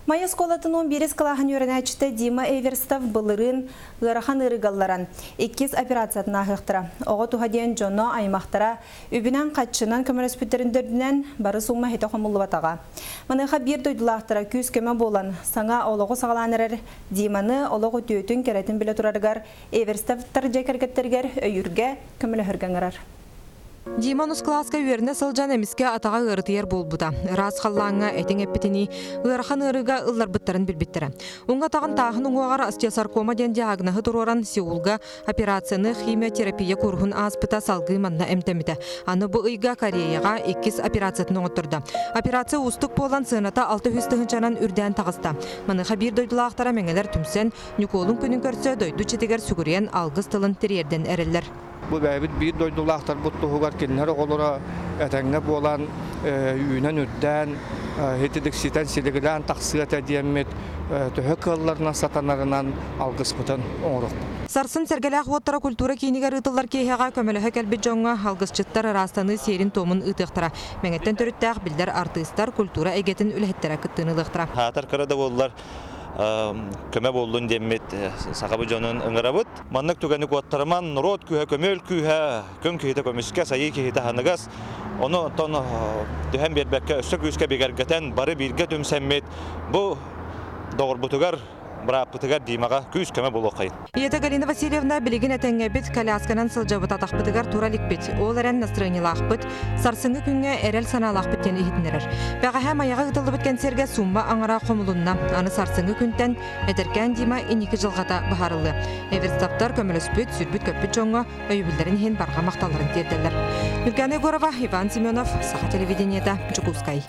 Майа оскуолатын 11 кылааһын үөрэнээччитэ Дима Эверстов былырыын ыарахан ыарыыга ылларан, иккис операциятын ааһыахтара. Оҕо туһа диэн дьоно, аймахтара үбүнэн-хаччынан көмөлөспүттэрин төрдүнэн бары сумма хитэ хомуллубатаҕа. Маныаха биир дойдулаахтара күүс-көмө буолан, саҥа олоҕу саҕалаан эрэр Диманы олох үтүөтүн, кэрэтин билэ турарыгар Эверстовтар дьиэ кэргэттэригэр өйүүргэ, көмөлөһөргө ыҥырар. Дима онус кылааска үөрэнэ сылдьан эмискэ атаҕа ыарытыйар буолбута. Ыраас халлааҥҥа этиҥ эппитинии ыарахан ыарыыга ылларбыттарын билбиттэрэ. Уҥа атаҕын тааһын уҥуоҕар остеосаркома диэн диагноһы туруоран Сеулга операцияны химиотерапия кууруһун ааспыта салгыы манна эмтэммитэ. Аны бу ыйга Кореяҕа иккис операциятын оҥоттордо. Операция уустук буолан сыаната 600 тыһыынчанан үрдээн таҕыста. Маныаха биир дойдулаахтара мэҥэлэр түмсэн Ньукуолун күнүн көрсө дойду читигэр сүгүрүйэн алгыс тылын тириэрдэн эрэллэр. Бу бэйэбит биир дойдулаахтарбыт туһугар кинилэр оҕолоро этэҥҥэ буолан үүнэн-үрдээн, итидикситэн силигилээн тахсыа этэ диэммит төһө кыалларынан сатанарынан алгыспытын оҥоруохпут. Сарсын Сэргэлээх уоттара культура киинигэр ыытыллар киэһэҕэ көмөлөһө кэлбит дьоҥҥо алгысчыттар ыраастаныы сиэрин-туомун ыытыахтара. Мэҥэттэн төрүттээх биллэр артыыстар, культура эйгэтин үлэһиттэрэ кыттыыны ылыахтара. Аатар кыра да буоллар көмө буоллун диэммит сахабыт дьонун ыҥырабыт. Маннык түгэни куоттарыман, норуот күүһэ көмүөл күүһэ, күн киһитэ көмүскэ, сайыы киһитэ аһыныгас. Ону оттон түһэн биэрбэккэ өссө күүскэ бигэргэтэн, бары бииргэ түмсэммит бу доҕорбутугар, бырааппытыгар Димаҕа күүс-көмө буолуоххайын. Ийэтэ Галина Васильевна билигин этэҥҥэбит, колясканан сылдьабыт, атахпытыгар тура иликпит. Ол эрэн настроениелаахпыт, сарсыҥҥы күҥҥэ эрэл санаалаахпыт диэн иһитиннэрэр. Бэҕэһээ Майаҕа ыытыллыбыт кэнсиэргэ сумма аҥара хомулунна. Аны сарсыҥҥы күнтэн Эдэркээн Дима инники дьылҕата быһаарыллыа. Эверстовтар көмөлөспүт, сүрбүт-көппүт дьоҥҥо өйөбүллэрин иһин барҕа махталларын тиэрдэллэр. Ньургана Егорова, Иван Семенов, Саха телевидениета, Дьокуускай.